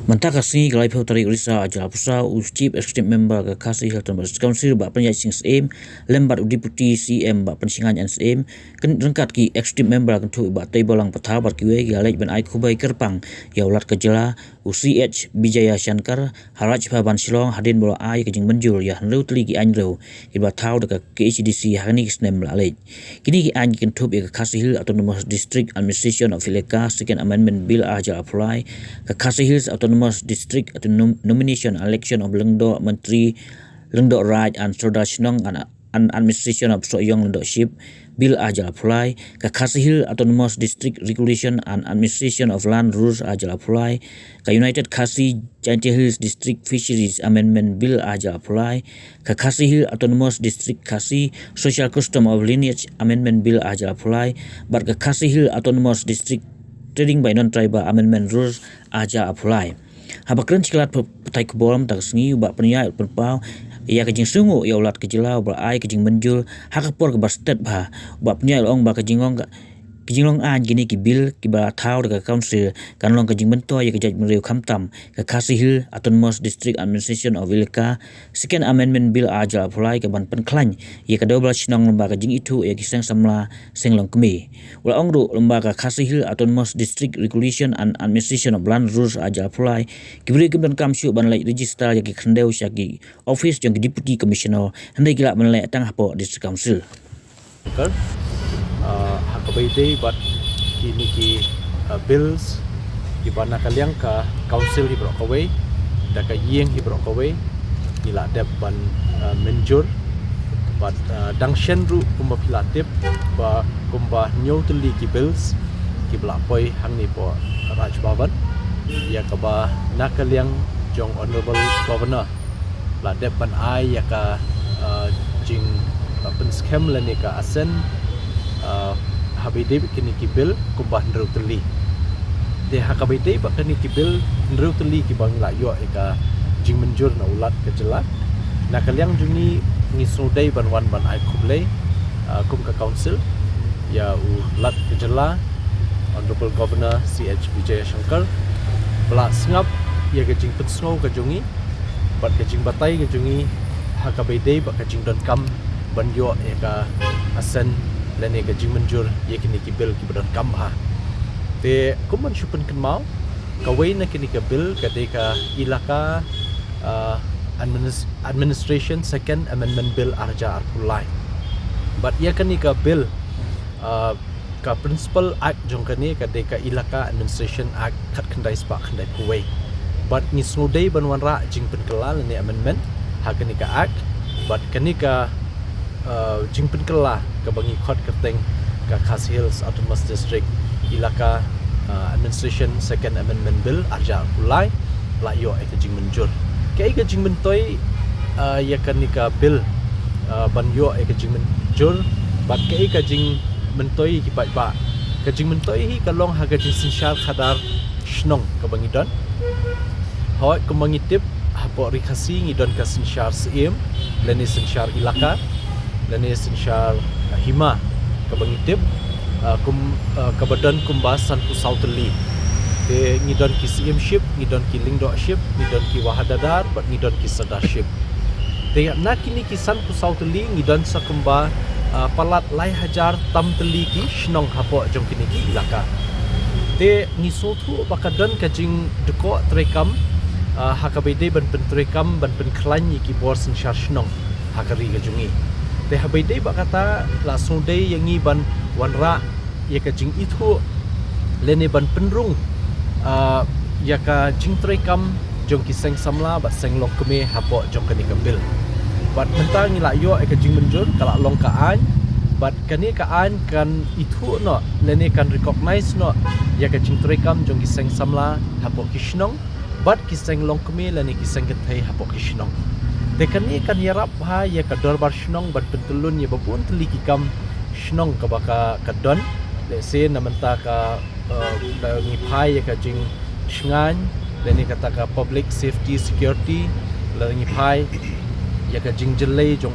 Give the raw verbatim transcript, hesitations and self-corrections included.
Mynta ka sngi ka laiphew tarik Risaw arhajar arphew saw, u Chief Executive Member ka Khasi Hills Autonomous Council Bah Pynïaid Sing Syiem lem bad u Deputy C M Bah Pynshngain N Syiem, ryngkat ki Executive Member kynthup i Bah Teibalang Pathaw bad kiwei ki la leit ban ai khublei kyrpang ïa u Lat ka jylla u C H Vijayashankar ha Raj Bhavan Shillong hadien ba u la ai ka jingmynjur ïa hynriew tylli ki aiñ kiba la thaw da ka K H A D C ha kine ki snem ba la leit. Kine ki aiñ ki kynthup ïa ka Khasi Hills Autonomous District Administration of Elaka Second Amendment Bill arhajar arphew lai, ka Khasi Hills Autonomous District Autonom- Nomination Election of Lyngdoh Myntri Lyngdoh Raid and Sordar Shnong and, and Administration of Sohiong Lyngdohship Bill arhajar arphew lai, ka Khasi Hills Autonomous District Regulation and Administration of Land Rules arhajar arphew lai, ka United Khasi Jaintia Hills District Fisheries Amendment Bill arhajar arphew lai, ka Khasi Hills Autonomous District Khasi Social Custom of Lineage Amendment Bill arhajar arphew lai, bad ka Khasi Hills Autonomous District Trading by Non-Tribal Amendment Rules arhajar arphew lai. Haba kren sha ki lad pathai khubor mynta ka sngi, u Bah Pynïaid u la pynpaw ïa ka jingsngewnguh ïa u Lat ka jylla uba la ai ka jingmynjur ha ka por kaba stet bha. U Bah Pynïaid u la ong ba ka jinglong ka Ka jinglong aiñ kine ki bill kiba la thaw da ka Council kan long ka jingmyntoi ïa ka jaitbynriew, khamtam ka Khasi Hills Autonomous District Administration of Elaka Second Amendment Bill arhajar arphew lai ka ban pynkhlaiñ ïa ka Dorbar Shnong lyngba ka jingithuh ïa ki seng samla seng longkmie. U la ong ruh lyngba ka Khasi Hills Autonomous District Regulation and Administration of Land Rules arhajar arphew lai, ki briew kim donkam shuh ban leit register ïa ki khyndew sha ki ophis jong ki Deputy Commissioner, hynrei ki lah ban leh tang hapoh District Council. Kar, ah, ha kaba ïadei bad kine ki, ah, bills kiba na ka liang ka Council hi baroh kawei, da ka ïing hi baroh kawei, ngi la dep ban, ah, mynjur bad, ah, dang shen ruh kumba phi la tip ba kumba hynñiew tylli ki bills kiba la poi hangne hapoh Raj Bhavan, ïa kaba na ka liang jong Honourable Governor la dep ban ai ïa ka, ah, jing, ah, pynskhem lane ka assent, ah, haba ïadei bad kine ki bill kumba hynriew tylli. Te ha kaba ïadei bad kine ki bill hynriew tylli kiba ngi la ïoh ïa ka jingmynjur na u Lat ka jylla, na ka liang jong ngi ngi sngewdei ban wan ban ai khublei, ah, kum ka Council ïa u Lat ka jylla, Honourable Governor C H Vijayashankar, ba la sngap ïa ka jingpynsngew ka jong ngi bad ka jingbatai ka jong ngi ha kaba ïadei bad ka jingdonkam ban ïoh ïa ka assent lane ka jingmynjur ïa kine ki bill kiba donkam bha. Te kum ban shu pynkynmaw, kawei na kine ki bill ka dei ka Elaka, ah, Administ- Administration Second Amendment Bill arhajar arphew lai. Bad ïa kane ka bill, ah, ka Principal Act jong kane ka dei ka Elaka Administration Act khatkhyndai spah khyndaiphew wei. Bad ngi sngewdei ban wanrah jingpynkylla lane amendment ha kane ka Act. Bad kane ka, uh, jingpynkylla kaba ngi khot kyrteng ka Khasi Hills Autonomous District Elaka, uh, Administration Second Amendment Bill arhajar arphew lai la ïoh ïa ka jingmynjur. Kaei ka jingmyntoi, uh, ïa kane ka bill, uh, ban ïoh ïa ka jingmynjur bad kaei ka jing myntoi ki paidbah. Ka jingmyntoi hi ka long ha ka jingsynshar khadar shnong kaba ngi don. Hooid, kumba ngi tip, hapoh Ri Khasi ngi don ka synshar Syiem lane synshar Elaka lane synshar, ah, Hima kaba ngi tip, ah, kum, ah, kaba don kumba sanphew saw tylli. Te ngi don ki Syiemship, ngi don ki Lyngdohship, ngi don ki Wahadadar bad ngi don ki Sordarship. Te na kine ki sanphew saw tylli ngi don sa kumba, ah, palat lai hajar tam tylli ki shnong hapoh jong kine ki Elaka. Te ngi sngewthuh ba ka don ka jingdkoh treikam, ah, ha kaba ïadei ban pyntreikam ban pynkhlaiñ ïa ki bor synshar shnong ha ka ri ka jong ngi. Te haba ïadei bad kata la sngewdei ïa ngi ban wanrah ïa ka jingithuh lane ban pynrung, ah, ïa ka jingtreikam jong ki seng samla bad seng longkmie hapoh jong kane ka bill. Bad mynta ngi la ïoh ïa ka jingmynjur, ka la long ka aiñ, bad kane ka aiñ kan ithuh noh lane kan recognize noh ïa ka jingtreikam jong ki seng samla hapoh ki shnong bad ki seng longkmie lane ki seng kynthei hapoh ki shnong. Te kane kan ïarap bha ïa ka dorbar shnong ban pyntyllun ïa ba bun tylli ki kam shnong kaba ka, ka don. Lehse na mynta ka, eh, la ngi phai ïa ka jingshngaiñ lane kata ka public safety security, la ngi phai ïa ka jingjyllei jong